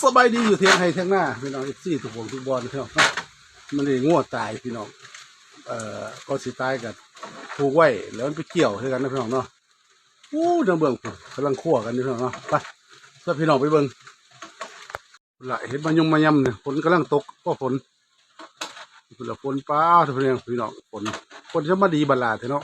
ສະບາຍດີຢູ່ທຽງໄຮ່ທຽງນາ ພີ່ນ້ອງເອັຟຊີທຸກໝ່ອງທຸກບ່ອນ ພີ່ນ້ອງເນາະ. ມັນໄດ້ງົວຕາຍ ພີ່ນ້ອງ ເອີ ກໍຊິຕາຍກໍຜູກໄວ້ ແລ້ວມັນໄປກ່ຽວຄືກັນນະ ພີ່ນ້ອງເນາະ. ໂອ້ ທາງເບື້ອງພຸ້ນກຳລັງຄົວກັນຢູ່ ພີ່ນ້ອງເນາະ. ໄປ ຊວນພີ່ນ້ອງໄປເບິ່ງ. ພຸ້ນລະ ເຫັນມາຍົມມາຍຳນີ້ ຝົນກຳລັງຕົກ ພໍຝົນ ພຸ້ນລະ ຝົນ ປາດ ພີ່ນ້ອງ ຝົນ ຝົນຈະມາດີບັດລະແທ້ເນາະ.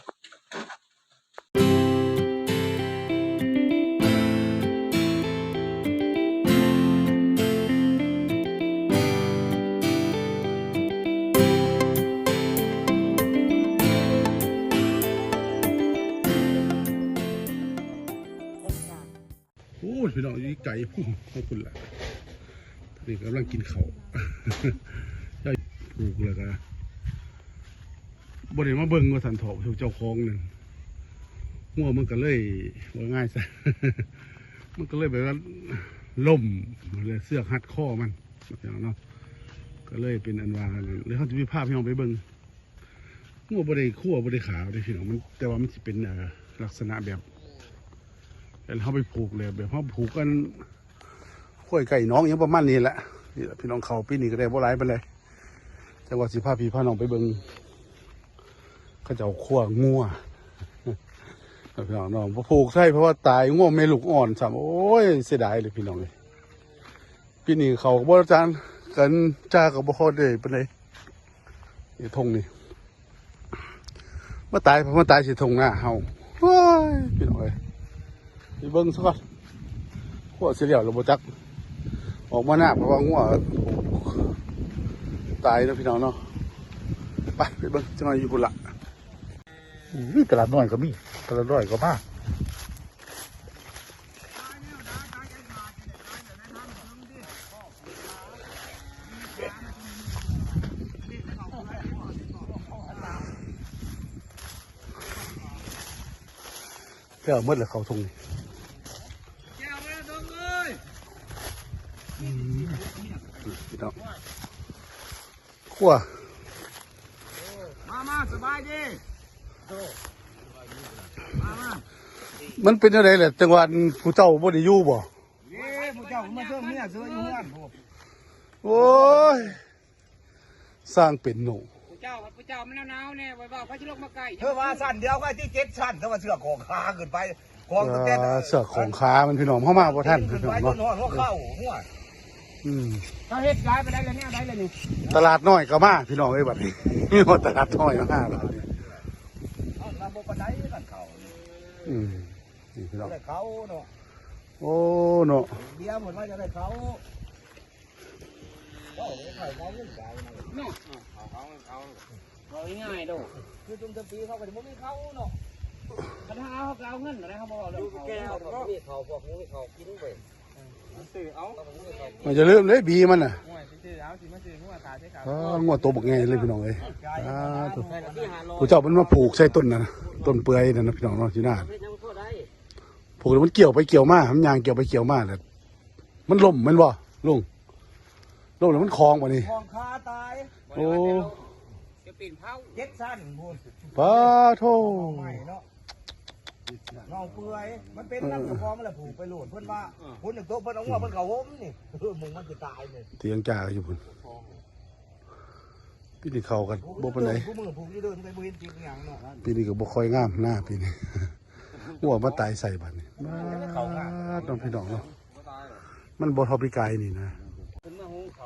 ໂອ້ຍ ພີ່ນ້ອງ ຢູ່ໄກພຸ້ນ ພຸ້ນລະ ນີ້ກຳລັງກິນເຂົ້າ ໄດ້ຜູກແລ້ວກະບໍ່ໄດ້ມາເບິ່ງວ່າຊັ້ນເຖາະ ເຈົ້າຂອງນັ້ນ ງົວມັນກະເລີຍ ເວົ້າງ່າຍຊະ ມັນກະເລີຍແບບວ່າລົ້ມ ແລະເຊືອກຮັດຄໍມັນເນາະ ກະເລີຍເປັນອັນວ່າ ແລ້ວເຮົາຈະພາພີ່ນ້ອງໄປເບິ່ງ. ງົວບໍ່ໄດ້ຄົວ ບໍ່ໄດ້ຂາວເດ້ພີ່ນ້ອງ ມັນ ແຕ່ວ່າມັນຊິເປັນ ເອີ ລັກສະນະແບບ ແລ້ວເຮົາໄປຜູກແລ້ວ ແບບເຮົາຜູກອັນ ຄວາຍໄກ່ໜອງຫຍັງປະມານນີ້ແຫຼະ. ນີ້ແຫຼະພີ່ນ້ອງ ເຂົ້າປີນີ້ກໍໄດ້ບໍ່ຫຼາຍປານໃດ ຈັ່ງວ່າຊິພາພີ່ພານ້ອງໄປເບິ່ງ ເຂົາເຈົ້າຄົວງົວ ພີ່ນ້ອງເນາະ. ບໍ່ຜູກໃສ່ ເພາະວ່າຕາຍ ງົວແມ່ລູກອ່ອນຊ້ຳ ໂອ້ຍ ເສຍດາຍເລີຍພີ່ນ້ອງເອີຍ. ປີນີ້ເຂົ້າກໍບໍ່ຈານກັນ ຈ້າກໍບໍ່ຄ່ອຍໄດ້ປານໃດ. ນີ້ທົ່ງນີ້ ມາຕາຍ ມາຕາຍໃສ່ທົ່ງນາເຮົາ ໂອ້ຍ ພີ່ນ້ອງເອີຍ. ໄປເບິ່ງຊະກ່ອນ ຄົວຊິແລ້ວຫຼືບໍ່ຈັກ ອອກມາໜ້າ ເພາະວ່າງົວຕາຍເນາະ ພີ່ນ້ອງເນາະ. ໄປ ໄປເບິ່ງຈັກໜ້ອຍຢູ່ພຸ້ນລະ. ອຸ້ຍ ຕະຫຼາດນ້ອຍກໍມີ ຕະຫຼາດນ້ອຍກໍມາ. ແລ້ວໝົດແລ້ວເຂົ້າທົ່ງນີ້ ແກ້ວມາເບິ່ງເອີຍ ອືມ ພີ່ນ້ອງ ຄົວ ມາ ມາ ສະບາຍດີ ມາ ມາ. ມັນເປັນແນວໃດແຫຼະ ຈັງຫວະຜູ້ເຈົ້າບໍ່ໄດ້ຢູ່ບໍ່? ເອີ ຜູ້ເຈົ້າມາເຊີຍເມຍເຊີຍຢູ່ເຮືອນພຸ້ນ. ໂອ້ຍ ສ້າງເປັນໜູ ຜູ້ເຈົ້າ ຜູ້ເຈົ້າມັນໜາວໆແນ່ ໄວ້ເວົ້າ ໃຜຊິລົງມາໃກ້ ເທື່ອວ່າຊັ້ນດຽວກໍທີ່ເຈັດຊັ້ນ ແຕ່ວ່າເສື້ອຂອງຂາຂຶ້ນໄປ ຂອງຕັ້ງແຕ່ ອ່າ ເສື້ອຂອງຂາມັນ ພີ່ນ້ອງ ເຮົາມາບໍ່ທັນ ຂຶ້ນໄປ ພີ່ນ້ອງເນາະ ຈົນຮອດຫົວເຂົ່າ ຫົວ ອືມ ເຮົາເຮັດຫຼາຍປານໃດແລ້ວ ແນວໃດແລ້ວນີ້ ຕະຫຼາດນ້ອຍກໍມາ ພີ່ນ້ອງເອີຍ ບັດນີ້ ມີຮອດຕະຫຼາດນ້ອຍມາບັດນີ້ ເຮົາລະບໍ່ປານໃດກັນເຂົ້າ ອືມ ນີ້ພີ່ນ້ອງ ໄດ້ເຂົ້າເນາະ ໂອ້ ເນາະ ເດຍເພິ່ນວ່າຈະໄດ້ເຂົ້າ ເວົ້າໄດ້ເຂົ້າ ເວົ້າເງິນເຈົ້າເນາະ ເນາະ ເອົາເຂົ້າ ເອົາ ເວົ້າງ່າຍໆໂດ ຄືຈຸມຈຳປີເຂົາກໍຈະບໍ່ມີເຂົ້າເນາະ ຄັນເຮົາເອົາ ເຮົາກໍເອົາເງິນນະ ເຮົາບໍ່ເວົ້າເລື່ອງເຂົ້າ ເຂົາບໍ່ມີເຂົ້າ ພວກບໍ່ມີເຂົ້າກິນເວີຍ ມັນຊື້ເອົາ ມັນຈະລືມເດ້ບີມັນນະ ໂອ້ຍ ຊິຊື້ເອົາ ຊິມາຊື້ງົວຕາຍໃສ່ເຂົາ ອໍ ງົວໂຕບັກໃຫຍ່ເລີຍພີ່ນ້ອງເອີຍ ສາທຸ ຜູ້ເຈົ້າມັນມາຜູກໃສ່ຕົ້ນນັ້ນນະ ຕົ້ນເປືອຍນັ້ນນະ ພີ່ນ້ອງເນາະ ຢູ່ໜ້າ ເຮັດຫຍັງບໍ່ໄດ້ ຜູກແລ້ວມັນກ່ຽວໄປກ່ຽວມາ ມັນຍ່າງກ່ຽວໄປກ່ຽວມາແລ້ວ ມັນລົ້ມແມ່ນບໍ່ລຸງ? ລົ້ມແລ້ວມັນຄອງບໍ່ນີ້? ຄອງຄາຕາຍ ໂອ້ ຈະປີນເຜົາ ເຈັດຊັ້ນພຸ້ນ ປາໂທ ເອົາໃໝ່ເນາະ ເນົ່າເປື່ອຍ ມັນເປັນນຳເຈົ້າຂອງມັນລະຜູກໄປໂລດ ເພິ່ນວ່າ ເອີ ຝົນຕົກເພິ່ນເອົາງົວເພິ່ນເຂົ້າຫົ່ມນີ້ ເອີ ໝູ່ມັນຊິຕາຍນີ້ ຕຽງຈາຢູ່ພຸ້ນ ປີນີ້ເຂົ້າກັນບໍ່ປານໃດ ຜູ້ມື້ຜູກຢູ່ເດີ ມັນກໍບໍ່ເຫັນຕິດຫຍັງເນາະ ປີນີ້ກໍບໍ່ຄ່ອຍງາມນາ ປີນີ້ ງົວມາຕາຍໃສ່ບາດນີ້ ປາດເນາະ ພີ່ນ້ອງເນາະ ມັນບໍ່ເທົ່າປີກາຍນີ້ນະ ຕ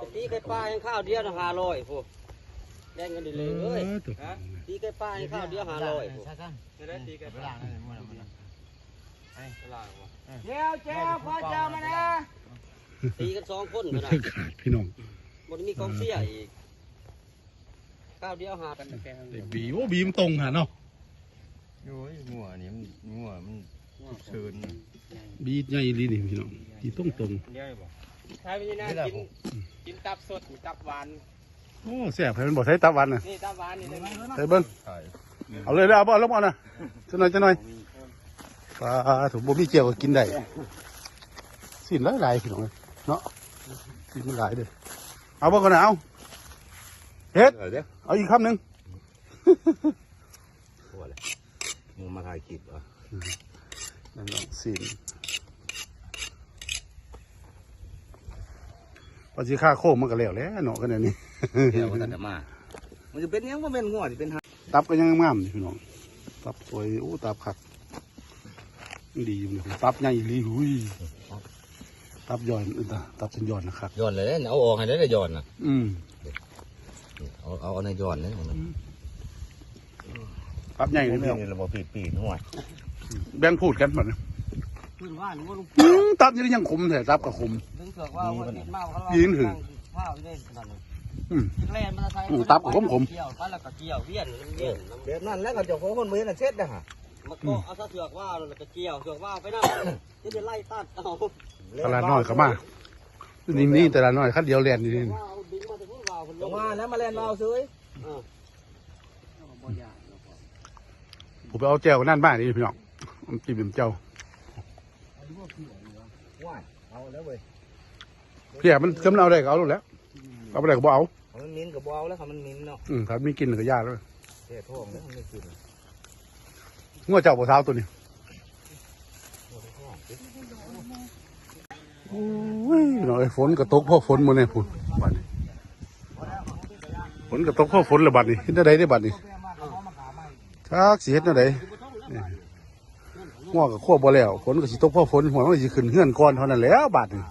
ະກີ້ໄກ່ປ່າຍັງຄາວດຽວນະ ຫ້າຮ້ອຍພຸ້ນ ແບ່ງກັນດີເລີຍ ເອີຍ ຕະກີ້ໄກ່ປ່າຍັງຄາວດຽວ ຫ້າຮ້ອຍພຸ້ນ ໄດ້ຕີໄກ່ປ່າ ແຈ່ວ ແຈ່ວ ຂໍແຈ່ວມາແດ່ ຕີກັນສອງຄົນ ບັນຍາກາດ ພີ່ນ້ອງ ບໍ່ໄດ້ມີກອງເຊຍອີກ ຄາວດຽວຫາ ໄດ້ບີ ໂອ້ ບີມັນຕົງຫັ້ນເນາະ ໂອ້ຍ ງົວນີ້ມັນ ງົວມັນສຸກເສີນ ບີໃຫຍ່ອີ່ຫຼີນີ້ພີ່ນ້ອງ ບີຕົງໆ ດຽວບໍ່ ໃຊ້ໄປນີ້ນະ ກິນ ກິນຕັບສົດ ຕັບຫວານ ໂອ້ ແຊບ ໃຫ້ມັນບໍ່ໃຊ້ຕັບຫວານນະ ນີ້ຕັບຫວານນີ້ ໃສ່ເບິ່ງ ເອົາເລີຍ ເອົາບໍ່ ເອົາລົງເອົານະ ຈັກໜ້ອຍ ຈັກໜ້ອຍ ປາໂທ ບໍ່ມີແຈ່ວກໍກິນໄດ້ ຊີ້ນຫຼາຍໆ ພີ່ນ້ອງເອີຍເນາະ ຊີ້ນມັນຫຼາຍເດ້ ເອົາເບິ່ງກ່ອນນະ ເອົາ ເຮັດ ເອີ ເດີ ເອົາອີກຄຳໜຶ່ງ ພໍແລ້ວ ມຶງມາຖ່າຍຄລິບເອົາ ອືມ ນັ້ນລອງຊີມ ວ່າຊິຄາໂຄມມັນກໍແລ້ວແຫຼະເນາະ ຂະແນນນີ້ ແລ້ວວ່າຊັ້ນນະມາ ມັນຈະເປັນຫຍັງ ບໍ່ແມ່ນງົວ ຊິເປັນຫາ ຕັບກໍຍັງງາມຢູ່ ພີ່ນ້ອງ ຕັບສວຍ ໂອ້ ຕັບຄັກ ດີຢູ່ນີ້ ຕັບໃຫຍ່ອີ່ຫຼີ ຫຸຍ ຕັບ ຕັບຍ້ອນ ເອີ ຕັບເປັນຍ້ອນນະຄັກ ຍ້ອນແລ້ວເດ້ ເອົາອອກໃຫ້ໄດ້ຍ້ອນນະ ອືມ ນີ້ ເອົາ ເອົາ ເອົາໃນຍ້ອນເດ້ ອືມ ຕັບໃຫຍ່ເລີຍ ນີ້ລະບໍ່ປີດໆ ຫ້ວຍ ແບ່ງພູດກັນບັດນີ້ ພື້ນວ່ານີ້ບໍ່ລົງ ອືມ ຕັບນີ້ຍັງຂົມແທ້ ຕັບກໍຂົມ ດຶງເຊືອກວ່າ ປີນຫື ອືມ ແລ່ນມາໃສ່ ອືມ ຕັບກໍຂົມໆ ກ່ຽວໄປແລ້ວກໍກ່ຽວ ວຽນ ວຽນ ແບບນັ້ນແຫຼະ ເຂົາເຈົ້າຂອງຄົນບໍ່ເຮັດນັ້ນເສັດນະ ມາເກາະເອົາເຊືອກວ່າ ແລ້ວກໍກ່ຽວ ເຊືອກວ່າໄປນຳ ຈະໄດ້ໄລ່ຕັດເອົາ ຕະຫຼາດນ້ອຍກໍມາ ນີ້ ນີ້ຕະຫຼາດນ້ອຍ ຄັນດຽວແລ່ນຢູ່ນີ້ ວ່າເອົາດຶງມາແຕ່ພຸ້ນວ່າເພິ່ນ ຈັ່ງວ່າແລ້ວ ມາແລ່ນວ່າເຊີຍ ເອີ ຜູ້ໄປເອົາແຈ່ວນັ້ນມານີ້ພີ່ນ້ອງ ນ້ຳຈິ້ມແຈ່ວ ວ້າຍ ເອົາແລ້ວເວີຍ ເພຍມັນ ຄັນມັນເອົາໄດ້ກໍເອົາໂລດແຫຼະ ເອົາບໍ່ໄດ້ກໍບໍ່ເອົາ ຄັນມັນໝິ່ນກໍບໍ່ເອົາແລ້ວ ຄັນມັນໝິ່ນເນາະ ອືມ ຖ້າມີກິ່ນກໍຢ່າແລ້ວ ແກ້ທ້ອງແລ້ວ ມັນມີກິ່ນ ງົວເຈົ້າບໍ່ ສາວໂຕນີ້ ໂອ້ຍ ພີ່ນ້ອງເອີຍ ຝົນກໍຕົກພໍຝົນມື້ນີ້ພຸ້ນ ບັດນີ້ ຝົນກໍຕົກພໍຝົນແລ້ວບັດນີ້ ເຮັດແນວໃດເດ້ບັດນີ້ ຈັກຊິເຮັດແນວໃດ ງົວກໍຄວບບໍ່ແລ້ວ ຝົນກໍຊິຕົກພໍຝົນ ຫົວມັນກໍຊິຂຶ້ນເຮືອນກ່ອນເທົ່ານັ້ນແຫຼະ ບາດນີ້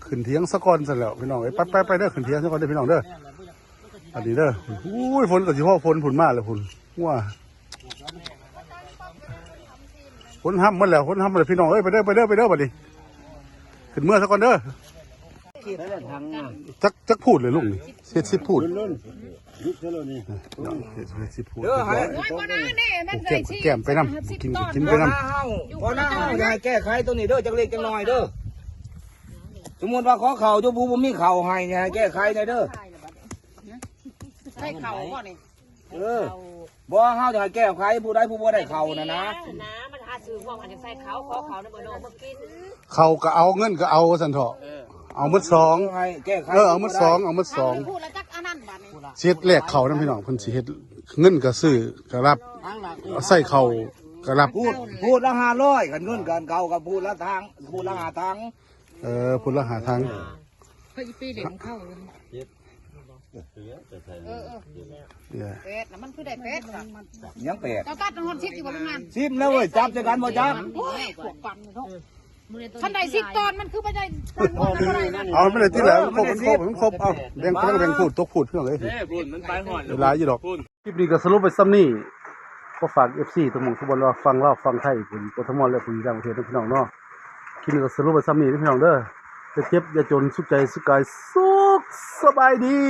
ຂຶ້ນຖຽງສາກ່ອນຊັ້ນແລ້ວ ພີ່ນ້ອງເອີຍ ໄປໆໆເດີ ຂຶ້ນຖຽງສາກ່ອນເດີ ພີ່ນ້ອງເດີ ອັນນີ້ເດີ ໂອ້ຍ ຝົນກໍຊິພໍຝົນພຸ້ນ ມາແລ້ວພຸ້ນ ງົວ ຄົນຫ້ຳໝົດແລ້ວ ຄົນຫ້ຳໝົດແລ້ວ ພີ່ນ້ອງເອີຍ ໄປເດີ ໄປເດີ ໄປເດີ ບັດນີ້ ຂຶ້ນເມືອສາກ່ອນເດີ ຈັກ ຈັກພູດເລີຍລຸງນີ້ ເຮັດສິບພູດ ເຮັດສິບພູດ ໂອ້ຍ ບໍ່ນາແນ່ ມັນໄດ້ ແກ້ມໄປນຳ ກິນ ກິນໄປນຳ ບໍ່ນາເຮົາ ບໍ່ນາເຮົາ ຢ່າໃຫ້ແກ້ໄຂຕົວນີ້ເດີ ຈັກເລັກຈັກນ້ອຍເດີ ສົມມຸດວ່າຂໍເຂົ້າຢູ່ ຜູ້ບໍ່ມີເຂົ້າໃຫ້ ຢ່າໃຫ້ແກ້ໄຂແດ່ເດີ ໃສ່ເຂົ້າບໍ່ນີ້ ເອີ ບໍ່ ເຮົາຈະໃຫ້ແກ້ໄຂຜູ້ໃດຜູ້ບໍ່ໄດ້ເຂົ້ານັ້ນນະ ນະ ມັນຫາຊື້ພວກມັນຈັ່ງໃສ່ເຂົ້າ ຂໍເຂົ້ານຳເບິ່ງເນາະ ມາກິນ ເຂົ້າກໍເອົາ ເງິນກໍເອົາ ວ່າຊັ້ນເຖາະ ເອີ ເອົາໝົດສອງ ໃຫ້ແກ້ໄຂ ເອີ ເອົາໝົດສອງ ເອົາໝົດສອງ ຜູ້ລະຈັກອັນນັ້ນບາດນີ້ ຊິເຮັດແລກເຂົ້ານຳ ພີ່ນ້ອງ ເພິ່ນຊິເຮັດ ເງິນກໍຊື້ກໍຮັບ ໃສ່ເຂົ້າກໍຮັບ ພູດ ພູດລະຫ້າຮ້ອຍ ຄັນເງິນກັນເຂົ້າກໍພູດລະຖັງ ພູດລະຫ້າຖັງ ເອີ ພຸ້ນລະຫາທາງ ເພິ່ນຊິໄປເຫຼັ້ນເຂົ້າ ເອີ ເອີ ເອີ ແປດນະ ມັນຄືໄດ້ແປດ ຍັງແປດ ເຈົ້າຕັດຮອດສິບຢູ່ບໍ່ ລຸງນັນ ສິບແລ້ວເວີຍ ຈັບໃສ່ກັນບໍ່ຈັບ ໂອ້ຍ ພວກປັນເນາະ ຄັນໄດ້ສິບຕອນ ມັນຄືບໍ່ໄດ້ຕັດ ເອົາມັນໄດ້ຕິແລ້ວ ມັນຄົບ ມັນຄົບ ມັນຄົບ ເອົາ ແບ່ງ ແບ່ງພູດ ຕົກພູດ ພີ່ນ້ອງເອີຍ ເວລາຢູ່ດອກ ຄລິບນີ້ກໍສະຫຼຸບໄວ້ສ່ຳນີ້ ຂໍຝາກເອັຟຊີທຸກໝ່ອງທຸກບ່ອນ ວ່າຝັ່ງລາວຝັ່ງໄທ ຜູ້ຢູ່ ກທມ ແລະ ຜູ້ຢູ່ຕ່າງປະເທດເນາະ ພີ່ນ້ອງເນາະ ຄລິບນີ້ກໍສະຫຼຸບໄວ້ສ່ຳນີ້ເນາະ ພີ່ນ້ອງເດີ ຢ່າເຈັບຢ່າຈົນ ສຸກໃຈສຸກກາຍ ສຸກສະບາຍດີ.